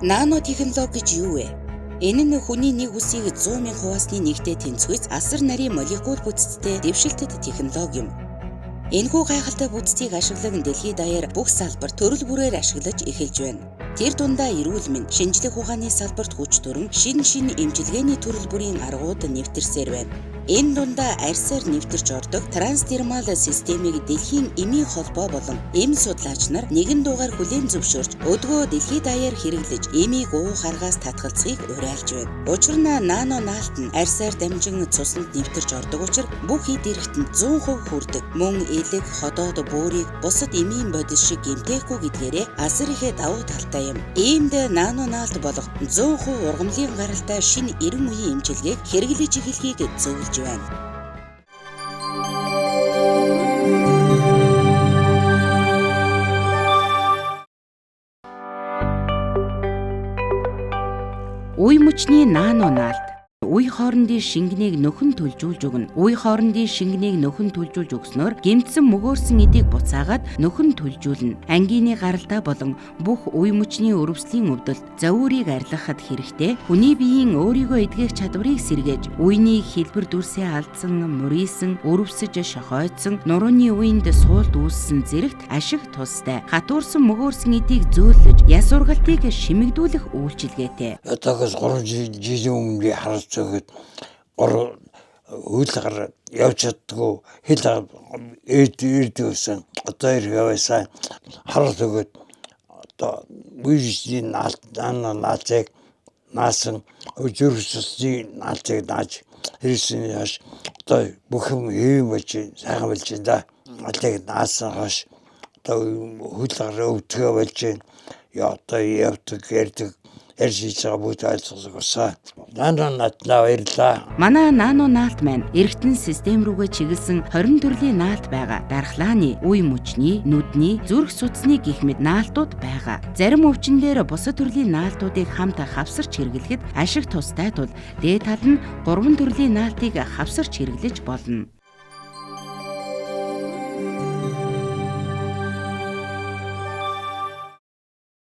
Нанотехнологи гэж юу вэ? Энэ нь хүний нэг үсийг 100 мянга хуваасны нэгтэй тэнцвэц асар нарийн молекул бүтцтэй дэвшилтэт технологи юм. Энэхүү гайхалтай бүтцийг ашиглан дэлхий даяар бүх салбар төрөл бүрээр ашиглаж эхэлж байна. Тэр дундаа эрүүл мэнд, шинжлэх ухааны салбарт хүч төрөн шинэ шинэ эмчилгээний төрөл бүрийн аргууд нэвтэрсээр байна. Энэ дундаа арьсаар нэвтэрч ордог трансдермал системийг дэлхийн эмийн холбоо болон эм судлаач нар нэгэн дугаар хүлээн зөвшөөрч өдгөө дэлхий даяар хэрэглэж эмийг уух аргаас татгалзахыг уриалж байна. Учир нь нано наалт нь арьсаар дамжин цуснд нэвтэрч ордог учраас бүх эд эрхтэнд 100% хүрдэг. Мөн элэг, ходоод, бөөрийг бусад эмийн бодис шиг гэмтээхгүй гэдгээрээ асар ихэ давуу талтай юм. Иймд нано наалт болох 100% ургамлын гаралтай шинэ 90 үеийн эмчилгээг хэрэглэж эхлэхийг зөвлөж байна. Үе мөчний нано наалт үе хоорондын шингэнийг нөхөн төлжүүлж өгнө. Үе хоорондын шингэнийг нөхөн төлжүүлж өгснөөр гэмтсэн мөгөөрсөн эдийг буцаагаад нөхөн төлжүүлнэ. Ангины гаралтай болон бүх үе мөчний өрөвслийн өвдөлт зовиурыг арилгахад хэрэгтэй. Хүний биеийн өөрийгөө эдгэх чадварыг сэргээж, үений хэлбэр дүрсээ алдсан, мурийсан, өрөвсөж шохойдсон, нурууны үеинд суулд үүссэн зэрэгт ашиг тустай. Хатуурсан мөгөөрсөн эдийг зөөллөж, яс ургалтыг шимэгдүүлэх үйлчилгээтэй. Одоогоос 3 жилийн өмнө би харж өгöd гур хөл гар явж чаддгүй хэл ээд ирдсэн. Одоо ирэх байсан хараад өгöd одоо үеийн наалцыг наасан зүрх судасны наалцыг нааж хэрэгсэний хойш одоо бүх юм хэвэн болж сайхан болж байна да. Наалцыг наасан хойш одоо хөл гар өвдгөө болж байна. Одоо явдаг ярьдаг ярьж хийж байгаа бүгд ойлгосог болсон. Нано наатнаа баярлаа. Манай нано наалт маань эргэтэн систем рүүгээ чиглэсэн 20 төрлийн наалт байгаа. Дархлааны, үе мөчний, нүдний, зүрх судасны гэх мэт наалтууд байгаа. Зарим өвчнөлөөр бусад төрлийн наалтуудыг хамт хавсарч хэрэглэхэд ашиг тустай тул дээд тал нь 3 төрлийн наалтыг хавсарч хэрэглэж болно.